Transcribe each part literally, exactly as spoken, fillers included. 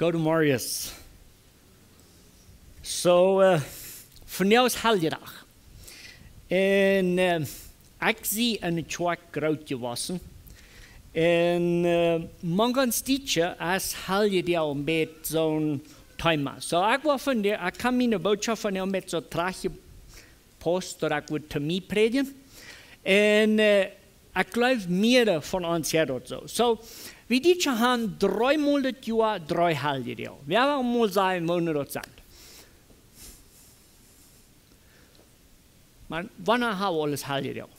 Goedemorjes. So, eh, vondoag es Heljedach. En, eh, ekj sie enne Kjoakj groot jewossen. En, eh, mank ons Dietsche es Heljedach een bät soon Thema. So, ekj woa vondoag, ekj kaun miene Bootschoft vondoag een bät soo trajcht post daut ekj wudd to mie prädjen. En, eh, ekj jleew, meare von ons hia daut soo. So, wie Dietsche han dreemol daut Joa dree Heljedoag. Wie haben mol seenen, woo nu daut sent. Oba wanea haben wie aules Heljedoag?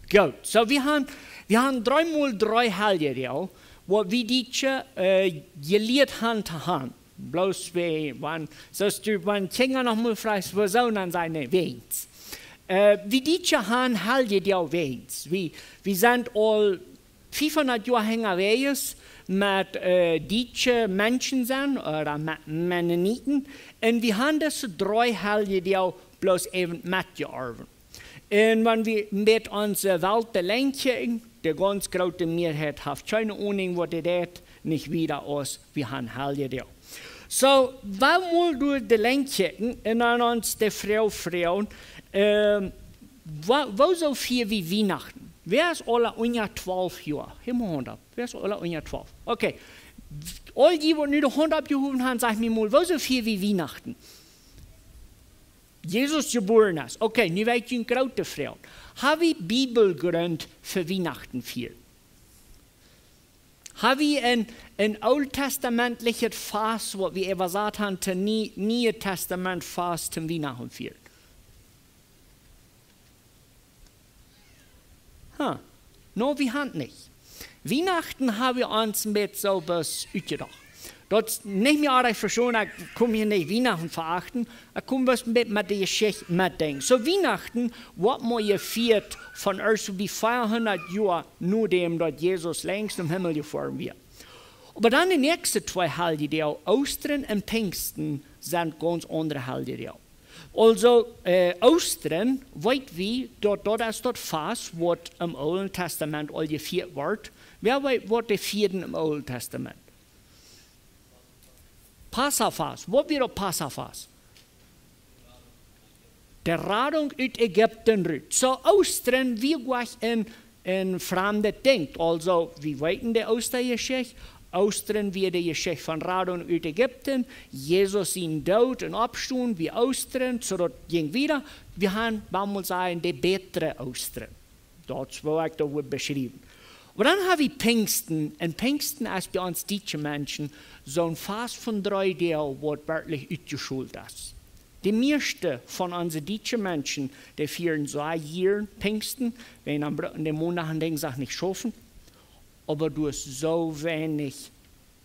Goot, so wie han, wie han dreemol dree Heljedoag, waut wie Dietsche, eh, jelieet han to han. Bloos wie, wan, soo aus du, wan Kjinja noch mol froagst, wuarom, dan sajen see, nä, wäajens. Eh, wie Dietsche han Heljedoag wäajens. Wie, wie sent aul fiefhundat Joa hinja wäajens met, eh, Dietsche Menschen sennen, ooda met Mennoniten. En wie han dise dree Heljedoag bloos äwent metjeorwen. En wan wie met onse Welt de Lenj kjikjen, de gaunz groote Mearheit haft kjeene Ahnung, waut et es, nich wieda aus wie han Heljedoag. So, wie motten derch de Lenj kjikjen en dan ons de Froag froagen, ehm, woo, wuarom fieren wie Wienachten? Wäa es aula unja twalf Joa? Hia met Haunt opp. Wäa es aula unja twalf? Okay. Aul dee, waut nu de Haunt oppjehowen haben, sajcht mie mol, wuarom fieren wie Wienachten? Jesus jebuaren es. Okay, nu weet jie een groote Froag. Haben wie Bibelgrunt fa Wienachten fieren? Haben wie een, een ooltestamentlichet Fast, waut wie äwasat haben, to Nie-, Niee Testament Fast, to Wienachten fieren? Ha, nä, wie haben nich. Wienachten haben wie ons een bät soo bloos utjedocht. Daut es nich mea, ekj vestonen, ekj kom hia nich Wienachten veachten, ekj kom bloos een bät met de Jeschicht metdenkjen. So Wienachten woat mau jefieet von ieescht bie veahundat Joa, nodäm daut Jesus lenjd em Himmel jefoaren wia. Oba dan de näakjste twee Heljedoag, Oostren en Pinjsten, sent gaunz aundre Heljedoag. Aulsoo, eh, Oostren, weet wie, daut, daut es daut Fast, waut em Oolen Testament aul jefieet wort. Wäa weet, waut dee fieeden em Oolen Testament? Passafast. Waut wia daut Passafast? De Radunk ut Ägipten rut. So Oostren, wie gonen en, en framdet Dinkj. Aulsoo, wie weeten de Oostajeschicht. Oostren wia de Jeschicht von Radunk ut Ägipten, Jesus sien Doot en Oppstonen, wia Oostren, so daut jinkj wieda. Wie haben, wie motten sajen, de bätre Oostren. Daut es, woo ekj daut wudd beschriewen. Oba dan haben wie Pinjsten, en Pinjsten es bie ons dietsche Menschen soon Fast von dree Doag, waut werkjlich utjeschult es. De mieeschte von onse dietsche Menschen, dee fieren soo jieren Pinjsten, wan dan bruken de Mondach un Dinjsdach nich schaufen, oba doa es soo weinich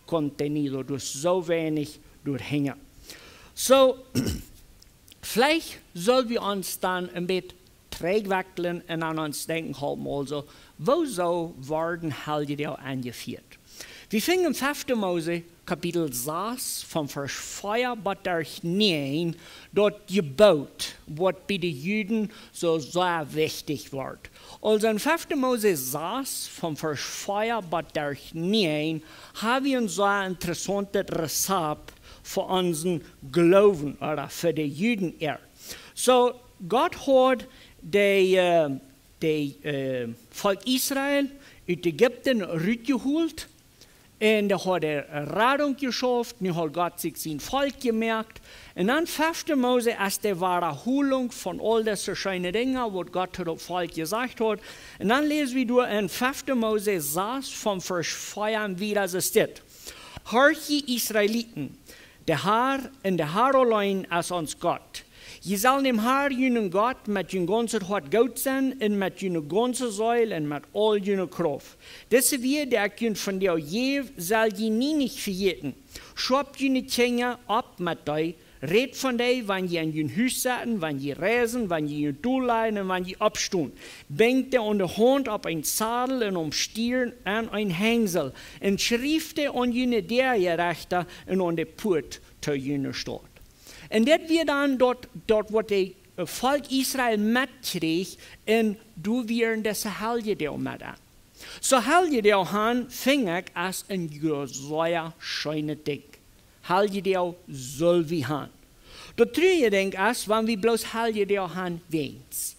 contenido, doa es soo weinich doahinja. So, veleicht sell wie ons dan een bät trigjwakjlen un aun ons denkjen hoolen, aulsoo, wuarom worden Heljedoag enjefieet? Wie finjen en fefte Mose, Kapitel sas, von Varsch vea bat Varsch näajen, daut Jeboot, waut bie de Juden soo sea wichtich wort. Aulsoo en fefte Mose sas, von Varsch vea bat Varsch näajen, haben wie een sea interessauntet Rezapt fa onsen Gloowen, ooda fa de Juden ea. So, Gott haud de, eh, de, eh, Volkj Israel ut Ägipten rutjeholt. Un dee hauden Radunk jeschauft, nu haud Gott sikj sien Volkj jemoakt. Un dan fefte Mose es de Wadaholunk von aul dise scheene Dinja, waut Gott to daut Volkj jesajcht haud. Un dan läsen wie doa en fefte Mose sas von Varsch vea wieda, sajcht dit: Horcht, jie Israeliten, de Herr un de Herr auleen es ons Gott. Jie sellen däm Herr, junen Gott, met jun gaunzet Hoat goot sennen un met june gaunze Seel un met aul june Krauft. Dise Wieed, dee ekj junt vondoag jäw, sell jie nie nich vejäten. Schaupt june Kjinja opp met dee, rät von dee, wan jie en jun Hus setten, wan jie reisen, wan jie jun Dol lajen un wan jie oppstonen. Binjt dee aun de Haunt opp een Zadel un aum Stiern aun een Henjsel, un schrieft dee aun june Däajerechta un aun de Puat to june Staut. Un dit wia dan daut, daut waut de, eh, Volkj Israel metkjrieech, un doa wieren dise Heljedoag met aun. So Heljedoag han, finj ekj, es een sea scheenet Dinkj. Heljedoag sull wie han. Daut truarje Dinkj es, wan wie bloos Heljedoag han wäajens,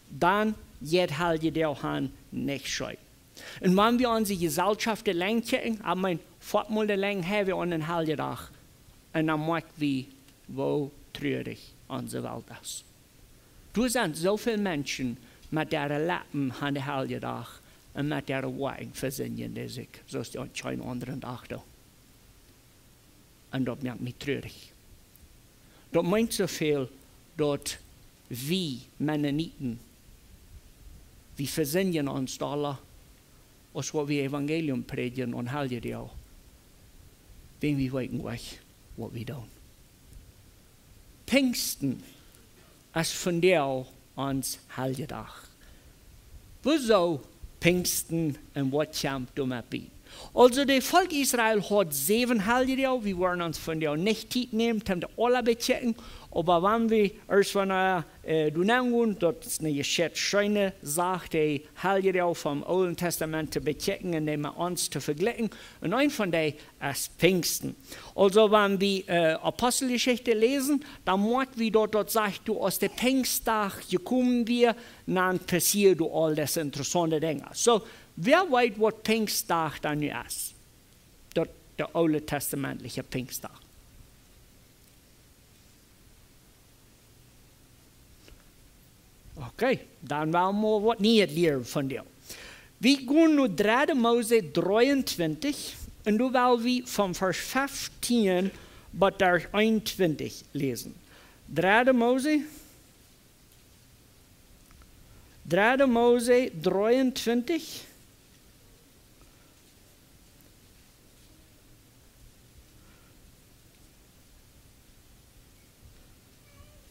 dan jeit Heljedoag han nich scheen. Un wan wie onse Jeselschoft de Lenj kjikjen, ekj meen, foaken mol de Lenj ha wie aun een Heljedach. Un dan moakj wie, woo truarich onse Welt es. Doa sent soo väl Menschen met äare Leppen aun de Heljedach un met äare Woakjen vesindjen dee sikj, soo aus dee aun kjeen aundren Dach doonen. Un daut moakt mie truarich. Daut meent soo väl, daut wie Mennoniten, wie vesindjen ons dolla, aus waut wie Evangelium prädjen aun Heljedoag, wan wie weeten nich, waut wie doonen. Pinjsten es vondoag ons Heljedach. Wuarom Pinjsten un waut kjemt doamet bie? Aulsoo, daut Volkj Israel haud säwen Heljedoag. Wie woaren ons vondoag nich Tiet nämen, om dee aula to bekjikjen. Oba wan wie ieescht von, äh, doa nengonen, daut es eene Jeschicht, scheene Sach, dee Heljedoag vom Oolen Tastament to bekjikjen un dee met ons to vejlikjen. Un eent von dee es Pinjsten. Aulsoo, wan wie, äh, Aposteljeschicht läsen, dan moakj wie daut, daut sajcht, doa aus de Pinjstdach jekomen wia, dan passieed doa aul dise interessaunte Dinja. So, wäa weet, waut Pinjstdach dan nu es? Daut, de ooltestamentliche Pinjstdach. Okay, dan well wie waut Nieet lieren vondoag. Wie gonen no dredde Mose dreeuntwintich un doa well wie von Varsch feftieen bat Varsch eenuntwintich läsen. Dredde Mose, dredde Mose dreeuntwintich.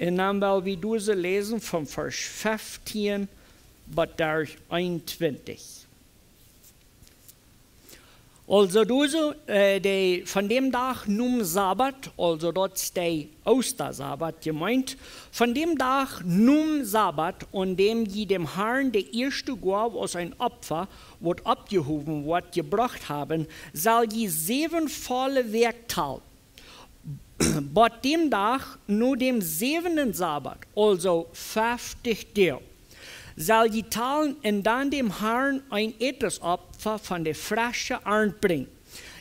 Un dan well wie doa läsen von Varsch feftieen bat Varsch eenuntwintich. Aulsoo doa, äh, de, von däm Dach nom Sabbat, aulsoo daut es de Oostasabbat jemeent, von däm Dach nom Sabbat, aun däm jie däm Harn de ieeschte Goaw aus een Opfa, waut oppjehowen woat, jebrocht haben, sell jie säwen volle Wäakj talen. Bat däm Dach no däm säwenden Sabbat, aulsoo feftich Doag, sell jie talen un dan däm Harn een Ätesopfa von de fresche Arnt brinjen.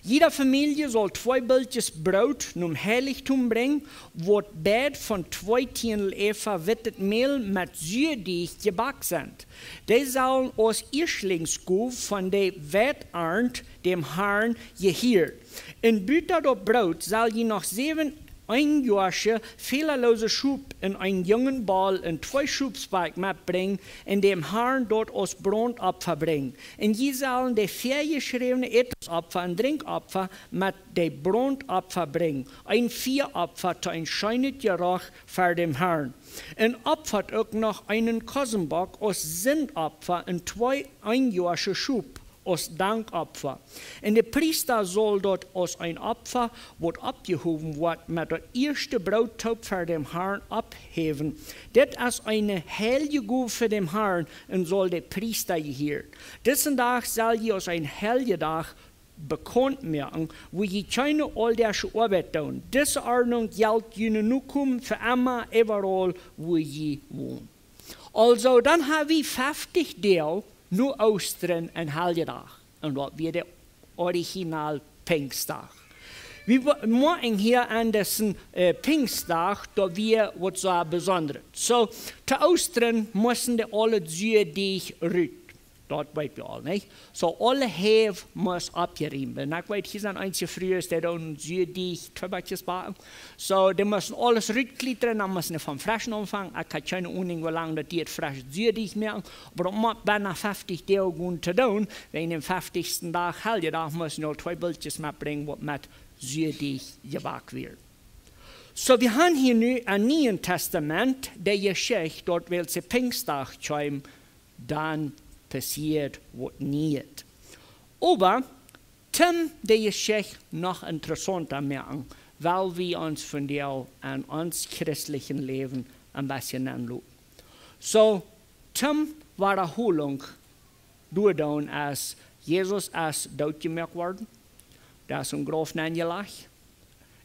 Jiede Famielje saul twee Biltjes Broot nom Heilichtum brinjen, waut beid von twee Tiendel Efa wittet Mäl met Suadeajch jebackt sent. Dee sellen aus Ieeschlingsgow von de Weidarnt däm Harn jehieren. Un buta daut Broot sell jie noch säwen eenjoasche, fälaloose Schop un een jungen Boll un twee Schopsbakj metbrinjen un däm Harn daut aus Brauntopfa brinjen. Un jie sellen de väajeschräwne Ätesopfa un Drinkjopfa met de Brauntopfa brinjen, een Fiaopfa to een scheenet Jeroch ver däm Harn. Un opfat uk noch eenen Kosenbock aus Sindopfa un twee eenjoasche Schop aus Dankopfa. Un de Priesta saul daut aus een Opfa, waut oppjehowen woat, met daut ieeschte Broot toop ver däm Harn opphäwen. Dit es eene heilje Gow fa däm Harn un saul de Priesta jehieren. Disen Dach sell jie aus een Heljedach bekaunt moaken, wua jie kjeene auldaachsche Oabeit doonen. Dise Ordnunk jelt june Nokomen fa emma, äwaraul, wua jie wonen. Aulsoo, dan ha wie feftich Doag no Oostren een Heljedach. Un daut wia de original Pinjstdach. Wie wo-, moaken hia aun disen, äh, Pinjstdach, daut wia waut soo besondret. So, to Oostren musten dee aule Suadeajch rut. Daut weet wie aul, nich? So, aule Häw must oppjeriemt. Un ekj weet, hia sent eenje Frues, dee doonen Suadeajch, Tweebackjes backen. So, dee musten aules rutkjlietren, dan musten dee vom freschen aunfangen. Ekj hab kjeene Ahnung, woo lang daut diat, fresch Suadeajch moaken. Oba daut mott bie feftich Doag gonen to doonen. Wäajen däm feftichsten Dach, Heljedach, musten dee aul twee Biltjes metbrinjen, waut met Suadeajch jebackt wieren. So, wie haben hia nu em Nieen Tastament de Jeschicht, daut wiels de Pinjstdach kjeem, dan passieed waut Nieet. Oba, om de Jeschicht noch interessaunta moaken, well wie ons vondoag aun ons christeljet Läwen een bät aunloten. So, toom Wadaholunk, doa dan es, Jesus es dootjemoakt worden, doa es een Grauf nenjelajcht.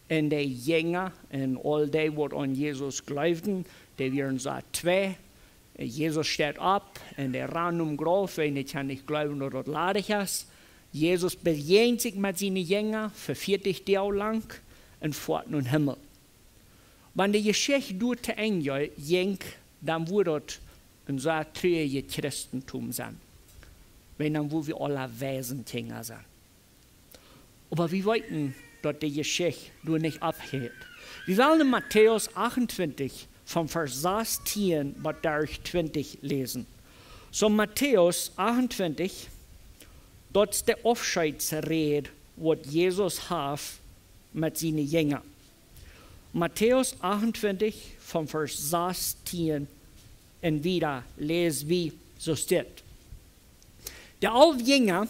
Un de Jinja un aul dee waut aun Jesus jleewden, dee wieren soo twee. Un Jesus steit opp un dee rannen nom Grauf, wiels dee kjennen nich jleewen daut daut ladich es. Jesus bejäajent sikj met siene Jinja fa vieetich Doag lang un foat nom Himmel. Wan de Jeschicht doa to Enj jinkj, dan wudd daut een sea truajet Christentum sennen, wiels dan wudden wie aula Waisenkjinja sennen. Oba wie weeten daut de Jeschicht doa nich ophieet. Wie wellen en Matäus achtuntwintich von Varsch sastieen bat derch twintich läsen. Soo Matäus achtuntwintich, daut es de Aufscheidsräd waut Jesus haft met siene Jinja. Matäus achtuntwintich von Varsch sastieen un wieda läs wie soo dit. De alf Jinja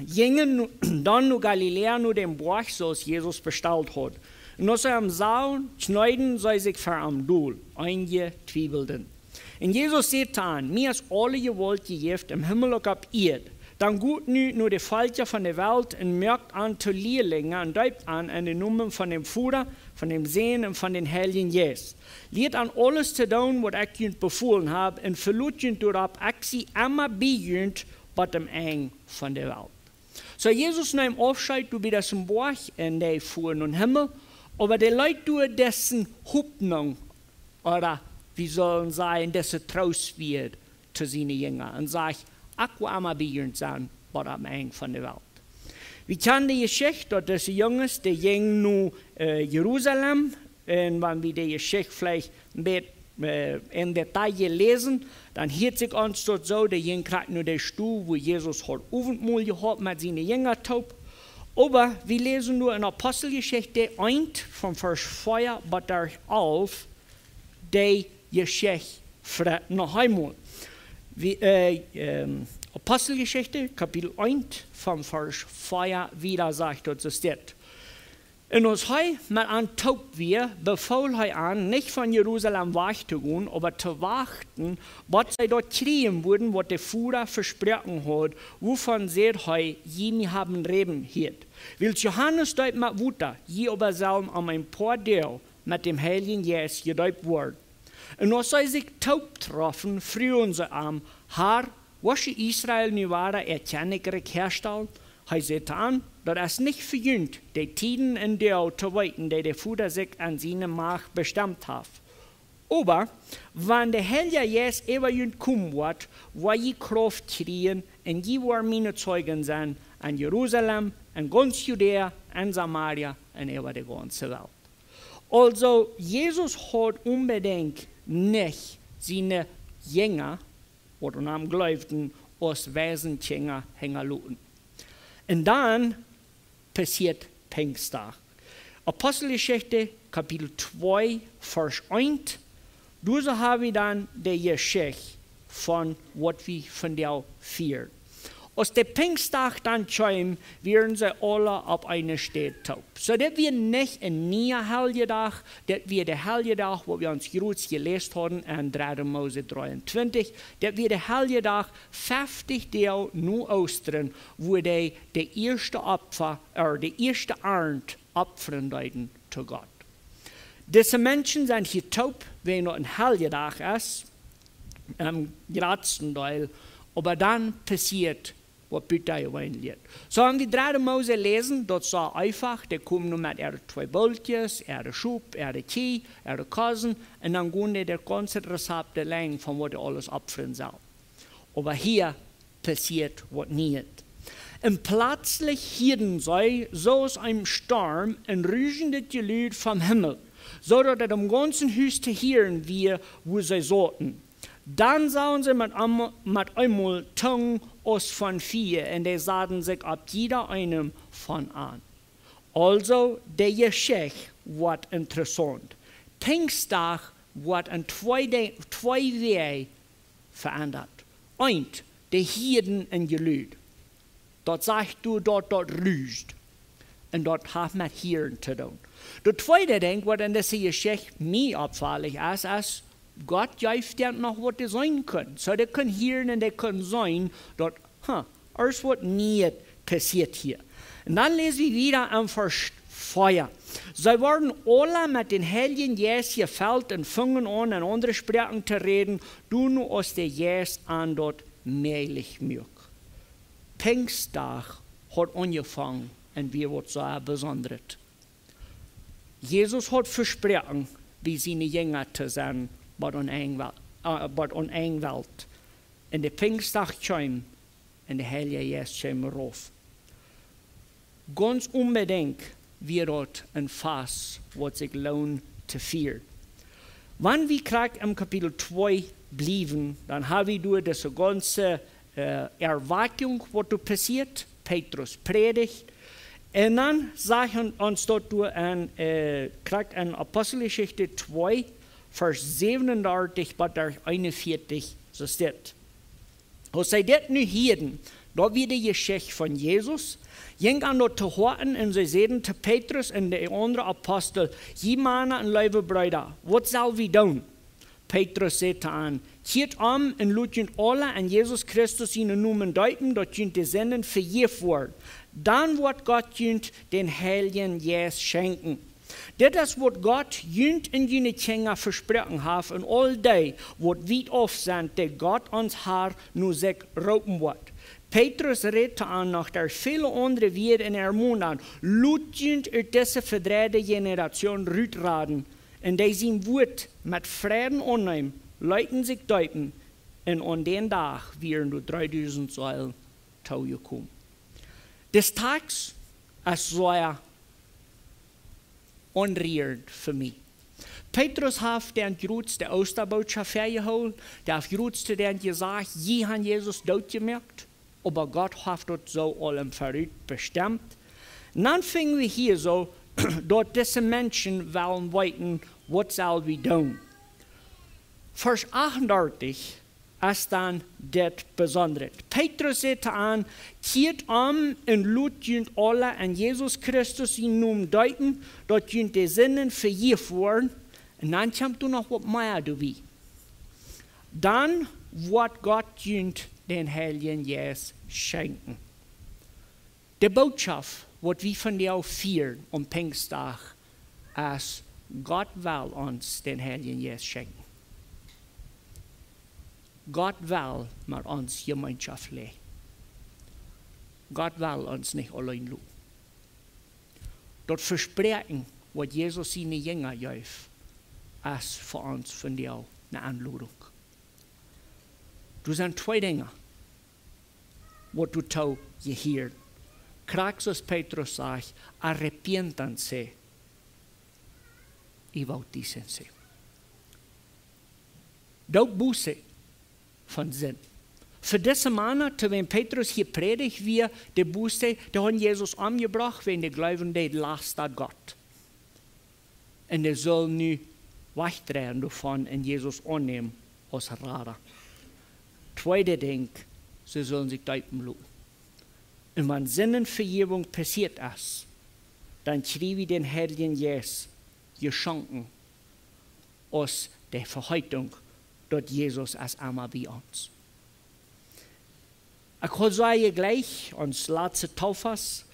jinjen nu, dan no Galiläa no däm Boajch, soo aus Jesus bestalt haud. Un aus see am sagen, kjneeden see sikj ver am dol, eenje twiewelden. Un Jesus säd to an: Mie es aule Jewault jejäft em Himmel uk opp Ieed. Dan got nu no de Velkja von de Welt un moakt an to Lielinja un deept an en dän Nomen von däm Voda, von däm Sän un von dän Heiljen Jeist. Lieet an aules to doonen waut ekj junt befolen hab, un velot junt doaropp, ekj sie emma bie junt bat em Enj von de Welt. Soo Jesus neem Aufscheet doa bie disen Boajch un dee fua nom Himmel, oba dee leet doa dise Hopninj, ooda wie sellen sajen, dise Troostwieed to siene Jinja un säd: Ekj woa emma bie junt sennen bat aum Enj von de Welt. Wie kjanen de Jeschicht daut dise Junges, dee jinjen no, äh, Jerusalem, un wan wie de Jeschicht veleicht een bät, äh, em Detail läsen, dan hieet sikj ons daut soo, dee jinjen krakjt no de Stow wua Jesus haud Owentmol jehaut met siene Jinja toop. Oba wie läsen nu en Aposteljeschicht eent von Varsch vea bat derch alf, dee Jeschicht ver-, noch eemol. Wie, äh, ähm, Aposteljeschicht, Kapitel eent, von Varsch vea wieda sajcht daut soo dit. Un aus hee met an toop wia, befool hee an, nich von Jerusalem wajch to gonen, oba to wachten, waut see daut kjrieen wudden, waut de Voda vesproaken haud, wuavon säd hee: Jie haben räden hieet. Wiels Johanes deept met Wota, jie oba sellen aun een poa Doag met däm Heiljen Jeist jedeept woaren. Un aus see sikj toop troffen, fruagen see am: Herr, woascht du Israel nu wada äa Kjennichrikj häastalen? Hee säd an: Daut es nich fa junt, de Tieden un Doag to weeten, dee de Voda sikj en siene Macht bestemt haft. Oba wan de Heilja Jeist äwa junt komen woat, woa jie Krauft kjrieen, un jie woaren miene Zeugen sennen en Jerusalem, en gaunz Judäa, en Samaria un äwa de gaunze Welt. Aulsoo, Jesus haud onbedinjt nich siene Jinja, waut aun am jleewden, aus Waisenkjinja hinjaloten. Un dan passieet Pinjsdach. Aposteljeschicht, Kapitel twee, Varsch eent. Doa soo ha wie dan de Jeschicht von waut wie vondoag fieren. Aus de Pinjsdach dan kjeem, wieren see aule opp eene Städ toop. Soo, daut wia nich een niea Heljedach, daut wia de Heljedach, waut wie ons jrod jeläst hauden en dredde Mose dreeuntwintich. Daut wia de Heljedach feftich Doag no Oostren, wua dee de ieeschte Opfa, ooda de ieeschte Arnt opfren deeden to Gott. Dise Menschen sent hia toop, wiels daut een Heljedach es, em jratsten Deel, oba dan passieet waut butajeweeneljet. Soo, wan wie dredde Mose läsen, daut es soo eefach, dee komen nu met äare twee Bultjes, äare Schop, äare Kjieej, äare Kosen, un dan gonen dee daut gaunze Rezapt delenj von waut dee aules opfren sellen. Oba hia passieet waut Nieet. Un pletslich hieeden see, soo aus een Storm, een ruschendet Jelud vom Himmel, soo daut et em gaunzen Hus to hieren wia, wua see sauten. Dan sagen see met eem-, met eemol Tungen aus von Fia, un dee saten sikj opp jieda eenem von an. Aulsoo, de Jeschicht woat interessaunt. Pinjsdach woat en twee De-, twee Wäaj veendat. Eent, dee hieeden een Jelud. Daut sajcht doa, daut daut ruscht. Un daut haft met hieren to doonen. Daut tweede Dinkj, waut en dise Jeschicht mie oppfaulich es, es, Gott jeef an noch waut to seenen kunnen. Soo dee kunnen hieren un dee kunnen seenen, daut Huh, ieescht waut Nieet passieet hia. Un dan läs wie wieda aun Varsch vea. See worden aula met dän Heiljen Jeist jefelt un fungen aun, en aundre Sproaken to räden, doano aus de Jeist an daut mäajlich muak. Pinjsdach haud aunjefongen un wia waut sea Besondret. Jesus haud vesproaken, bie siene Jinja to sennen, bat aun Enj Wel-, äh, bat aun Enj Welt. Un de Pinjsdach kjeem, un de Heilje Jeist kjeem rauf. Gaunz onbedinjt wia daut een Fast, waut sikj loont to fieren. Wan wie krakjt em Kapitel twee bliewen, dan ha wie doa dise gaunze, äh, Erwakjunk, waut doa passieet, Petrus prädicht. Un dan sajcht ons daut doa en, äh, krakjt en Aposteljeschicht twee, Varsch säwenundartich bat eenunvieetich, soo steit. Aus see dit nu hieeden, daut wia de Jeschicht von Jesus, jinkj an daut to Hoaten un see säden to Petrus un de aundre Apostel: "Jie Mana un leewe Breeda, waut sell wie doonen?" Petrus säd to an: "Kjieet om un lot junt aula en Jesus Christus sienen Nomen deepen, daut junt de Sinden vejäft woaren. Dan woat Gott junt dän Heiljen Jeist schenkjen. Dit es waut Gott junt un june Kjinja vesproaken haft un aul dee, waut wiet auf sent, dee Gott ons Har no sikj roopen woat." Petrus räd to an noch derch väle aundre Wieed un ermond an: "Lot junt ut dise vedreide Generation rutraden." Un dee sien Wuat met Freiden aunneemen, leeten sikj deepen, un aun dän Dach wieren doa dreedusent Seelen toojekomen. Dis Tekst es sea aunrierent fa mie. Petrus haft dän jrod de Oostabootschoft väajehoolen, dee haft jrod to dän jesajcht: "Jie han Jesus dootjemoakt, oba Gott haft daut soo aul em Verut bestemt." Un dan finj wie hia soo, daut dise Menschen wellen weeten, waut sell wie doonen. Varsch achtundartich es dan dit Besondret. Petrus säd to an: "Kjieet om un lot junt aula en Jesus Christus sienen Nomen deepen, daut junt de Sinden vejäft woaren." Un dan kjemt doa noch waut mea doabie. "Dan woat Gott junt dän Heiljen Jeist schenkjen." De Bootschoft, waut wie vondoag fieren aum Pinjsdach, es: Gott well ons dän Heiljen Jeist schenkjen. Gott well met ons Jemeenschoft läwen. Gott well ons nich auleen loten. Daut Vespräakjen, waut Jesus siene Jinja jeef, es fa ons vondoag eene Enlodunk. Doa sent twee Dinja, waut doatoo jehieren. Krakjt soo aus Petrus sajcht: "Arrepiéntanse y bautizzense." Doot Buße von Sind. Fa dise Mana, to wäm Petrus hia prädicht, wia de Buße, dee hauden Jesus omjebrocht, wäajen dee jleewden, dee lastad Gott. Un dee sullen nu wajchdreien doavon un Jesus aunnämen aus Rada. Tweede Dinkj, see sullen sikj deepen loten. Un wan Sindenvejäwunk passieet es, dan kjrie wie dän Heiljen Jeist jeschonken aus de Veheetunk, daut Jesus es emma bie ons. Ekj haud soo jlikj ons latste Tauffast,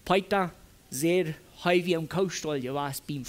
Peeta säd, hee wia em Koostall jewast biem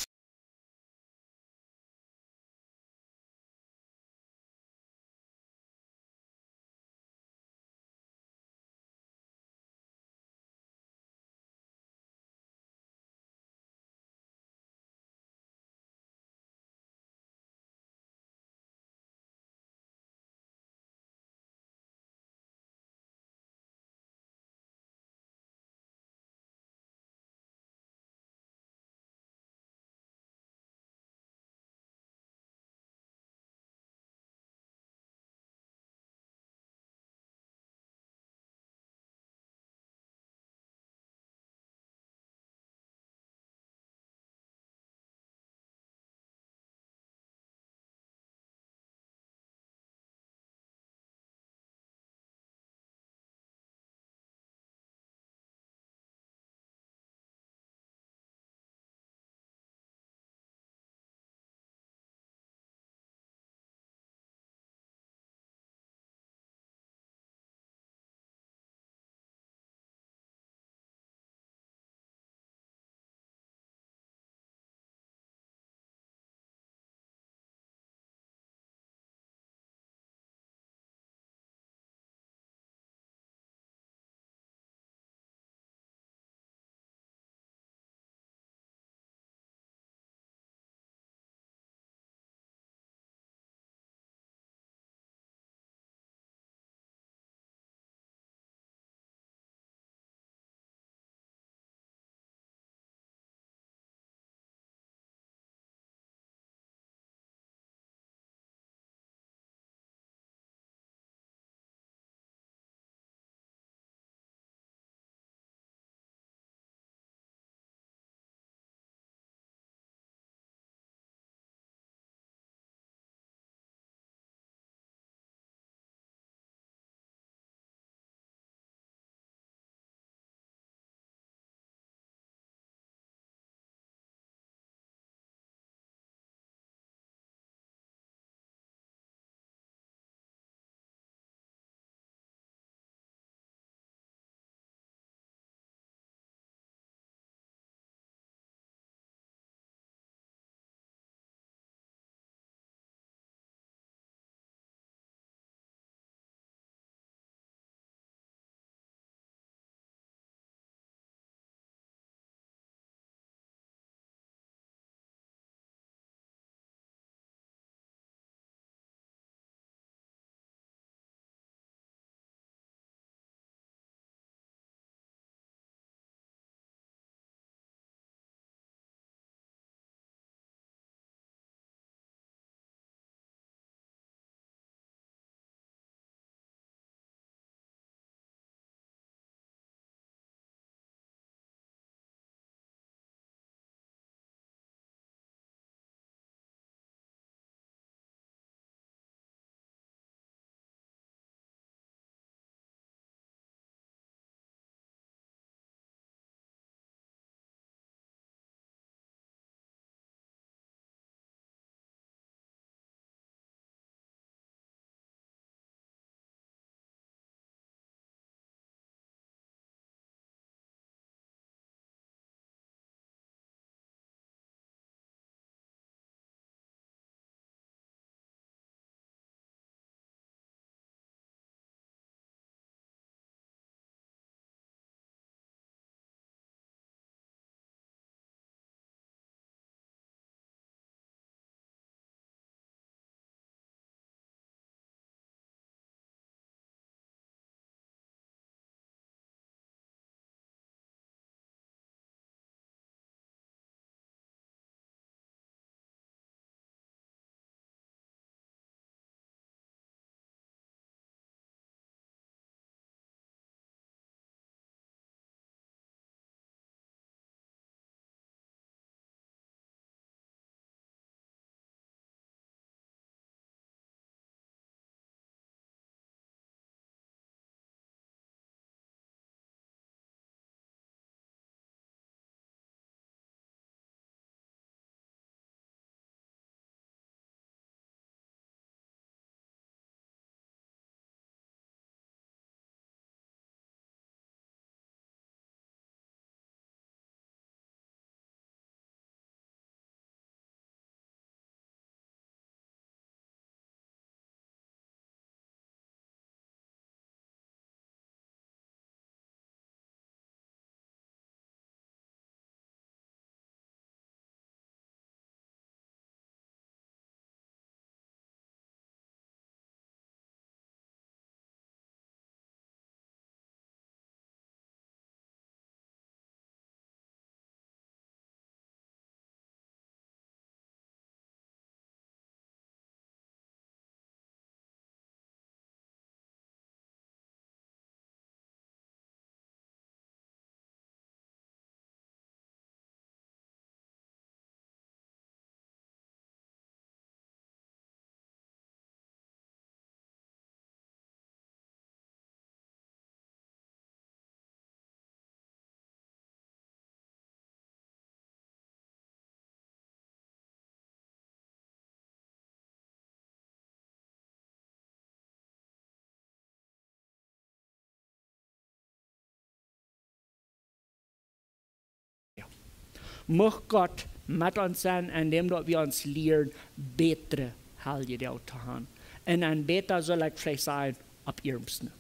Mucht Gott met ons sennen, en däm daut wie ons lieren, bätre Heljedoag to haben. Un een bäta sull ekj veleicht sajen, opp iernsten.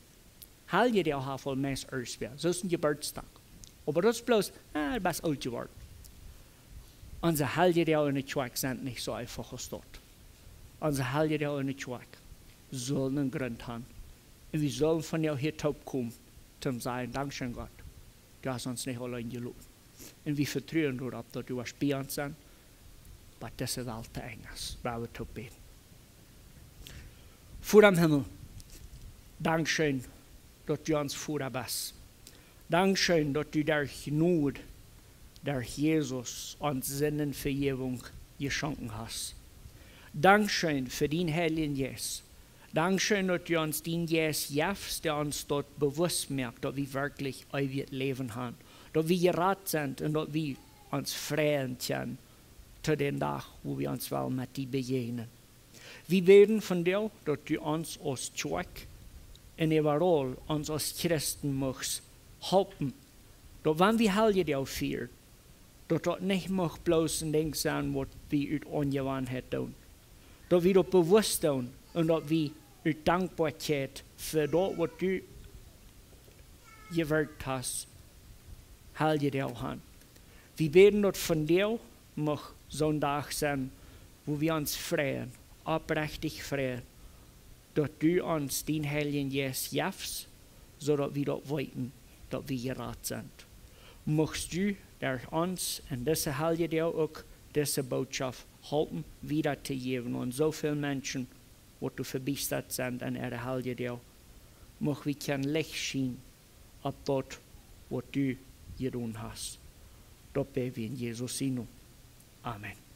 Heljedoag haft aul meist irjentwäa, soo aus een Jeburtsdach. Oba daut es bloos, ah, du best oolt jeworden. Onse Heljedoag enne Kjoakj sent nich soo eefach aus daut. Onse Heljedoag enne Kjoakj sullen eenen Grunt haben. Un wie sullen vondoag hia toopkomen, toom sajen: Dankscheen, Gott, du hast ons nich auleen jeloten. Un wie vetruen doaropp, daut du woascht bie ons sennen, bat dise Welt to Enj es. Lot ons toop bäden. Voda em Himmel, dankscheen, daut du ons Voda best. Dankscheen, daut du derch Jnod, derch Jesus, ons Sindenvejäwunk jeschonken hast. Dankscheen fa dien Heiljen Jeist. Dankscheen, daut du ons dien Jeist jefst, dee ons daut bewusst moakt, daut wie werkjlich eewjet Läwen haben, daut wie jerat sent un daut wie ons freien kjennen to dän Dach, wua wie ons wellen met die bejäajnen. Wie bäden vondoag, daut du ons aus Kjoakj un äwaraul ons aus Christen muchst halpen, daut wan wie Heljedoag fieren, daut daut nich mucht bloos een Dinkj sennen, waut wie ut Onjewanheit doonen. Daut wie daut bewusst doonen un daut wie ut Dankboakjeit fa daut, waut du jewirkjt hast, Heljedoag haben. Wie bäden, daut vondoag mucht soon Dach sennen, wua wie ons freien, oprechtich freien, daut du ons dien Heiljen Jeist jefst, soo daut wie daut weeten, daut wie jerat sent. Muchst du derch ons en dise Heljedoag uk dise Bootschoft halpen wieda to jäwen aun soo väl Menschen, waut doa vebiestat sent en äare Heljedoag. Mucht wie kjennen Licht schienen opp daut, waut du jedonen hast. Daut bäd wie en Jesus sien Nomen. Amen.